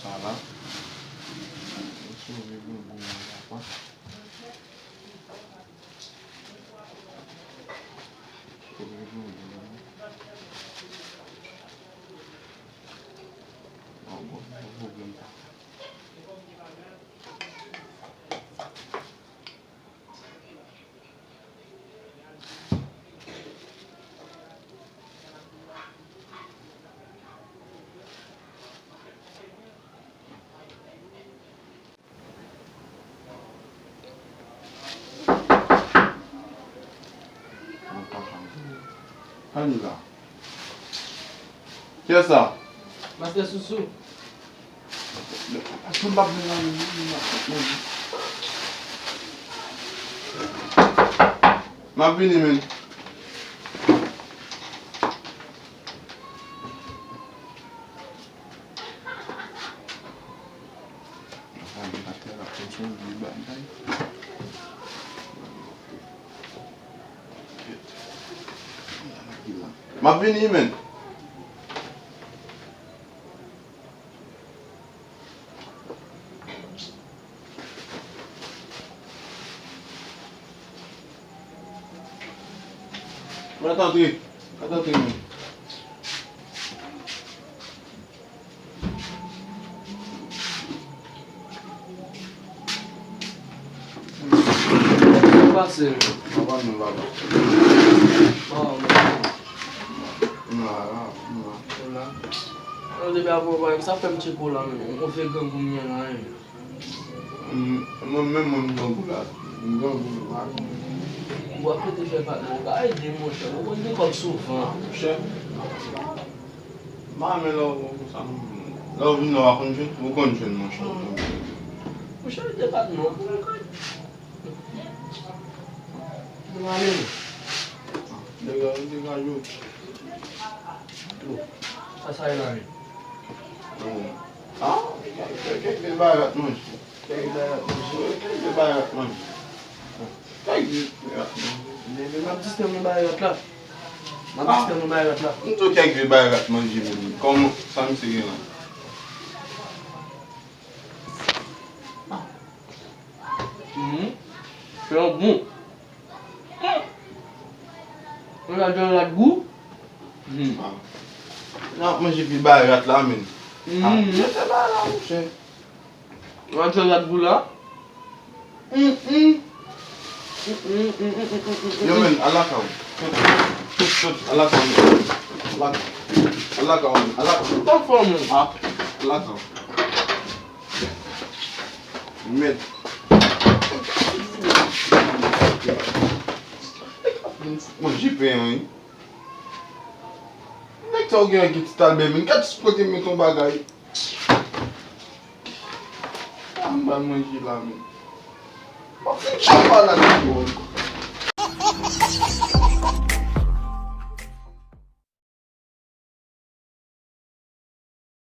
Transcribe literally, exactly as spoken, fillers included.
Sa la. Mwen sove bonbon an, papa. Sove bonbon an. Bon, bon, bon pwoblèm, papa. Ann la. Kiyès sa? Mastè Sousou. Paske m p ap vin la menm, menm, menm, menm. M ap vini, menm. M ap vini, menm. Mwen antre. Mwen antre, menm. Sa pase, menm? Sa va, menm, papa. Bon, menm. M la, m la. Ou la? Ou depi apre w pa, sa fè m tcheke w la, menm. Ou fè grangou m ye la, hein. Mm, mwen menm, mwen, m grangou la. M grangou la. Ou ap rete fè patnè, ou ka ede, monchè. Ou konn gen kòb souvan. Monchè. M pa renmen lè w konsa, non. Lè w vin la, w a konn jwenn, ou konn jwenn, monchè. Monchè, ede patnè w. Ou konn. Nou ale, non. Degaje, degaje w. Bon, sa, sa e la, wi. Ah, kèk, kèk, kèk bagay ap manje. Kèk bagay ap manje. Kèk bagay ap manje. Kèk bagay ap manje. Men, men, m ap distann nou bagay la. M ap distann nou bagay la. M di w kèk bagay ap manje, men. Kòman sa misye gen la? Mhm. Fè yon bon. Yon jan rad gou. Mhm. Ah. N ap manje pi bay rat la, men. Mhm. Ah, mete bay la, monchè. Yon jan rad gou la. Mhm. Yo, men, al lakay ou. Sot, sot, sot, al lakay ou. Al lakay ou, al lakay ou. Ou pa fò, men. Ah, al lakay ou. Mèt. Manje pen an, wi. Nèg sa ou gen ak ti talbè, men. Gad kote m met yon bagay. Ah, m pral manje la, men. Mwen fin chapa la, men.